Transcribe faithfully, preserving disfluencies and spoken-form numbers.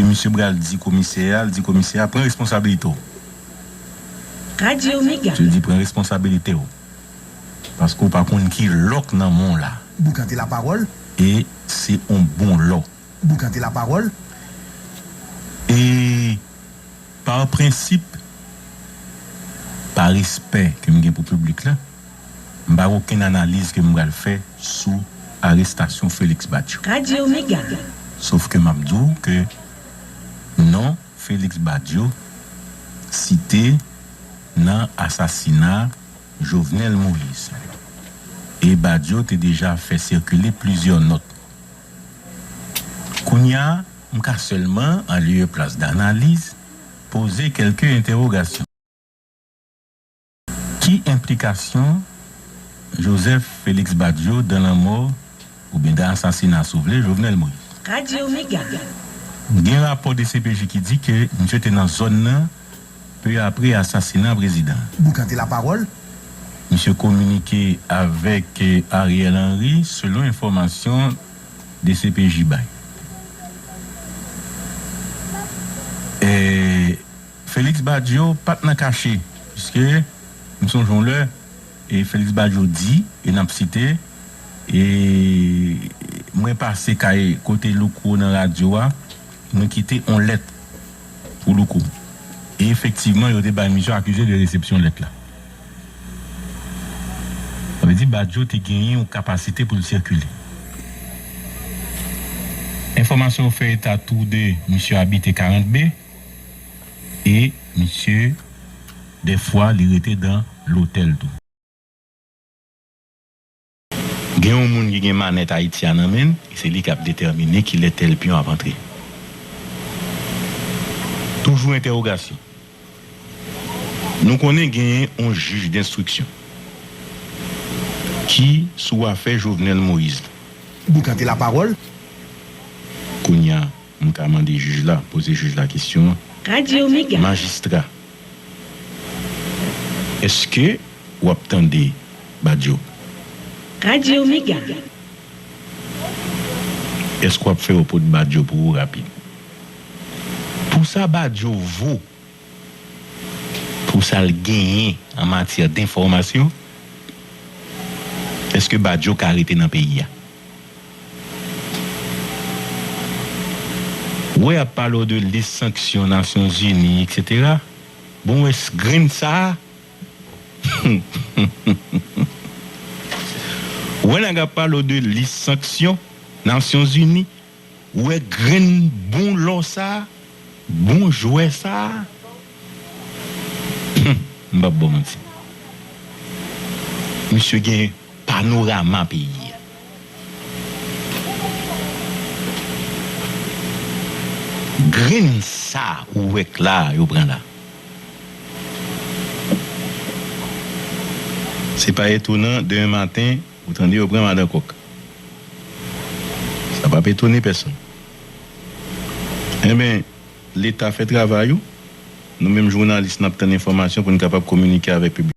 Misye pral di komisè a, l di komisè a, pran responsabilite w. Radyo Mega. Misye di, pran responsabilite w. Paske w pa konn ki lò k nan men w la. Boukante lapawòl. E se yon bon lò. Boukante lapawòl. E pa prensip, pa respè ke m gen pou piblik la, m pa gen okenn analiz ke m pral fè sou arestasyon Félix Badio. Radyo Mega. Sof ke m ap di w ke non Félix Badio site nan asasina Jovenel Moïse. E Badio te deja fè sikile plizyè nòt. Kounye a, m ka sèlman, an lye plas danaliz, poze kèlke entèwogasyon. Ki enplikasyon Joseph Félix Badio dan lanmò, oubyen dan asasina, si w vle, Jovenel Moïse? Radyo Mega. Gen rapò D C P J ki di ke misye te nan zòn nan pe apre asasina prezidan. Boukante lapawòl. Misye kominike avèk, eh, Ariel Henry, selon enfòmasyon D C P J bay. Eh, Félix Badio pa t nan kache, piske m sonje yon lè, e Félix Badio di, e n ap site, e mwen pase kay kote Louko nan radyo a, mwen kite yon lèt pou Louko. E efektivman, yo te bay misye akize de resepsyon lèt la. Sa vle di Badio te genyen yon kapasite pou l sikile. Enfòmasyon yo fè eta tou de misye abite karant B e misye, dèfwa, li rete dan lotèl tou. Gen yon moun ki gen manèt Ayiti a nan men l, e se li k ap detèmine kilè tèl pyon ap antre. Toujou entèwogasyon. Nou konnen genyen yon jij denstriksyon ki sou afè Jovenel Moïse la. Boukante lapawòl. Kounye a, m ka mande jij la, poze jij la kesyon an. Radyo Mega. Majistra, èske w ap tande Badio? Radyo Mega. Èske w ap fè yo pot Badio pou ou rapid? Pou sa Badio vo, pou sa l genyen an matyè denfòmasyon, èske Badio ka rete nan peyi a? Ou wè y ap pale w de lis sanksyon Nasyonzini, etsetera. Bon, wè s-, grenn sa a, wè nèg ap pale w de lis sanksyon Nasyonzini, ou wè grenn bon lò sa a, bon jwè sa a. Humm, m p ap ba w manti. Misye gen panorama peyi a. Grenn sa ou wè k la yo pran la. Se pa etonan, demen maten, ou tande yo pran madan kòk. Sa p ap etone pèsonn. Enben, Leta fè travay ou. Nou menm jounalis, n ap tann enfòmasyon pou n kapab kominike avèk piblik.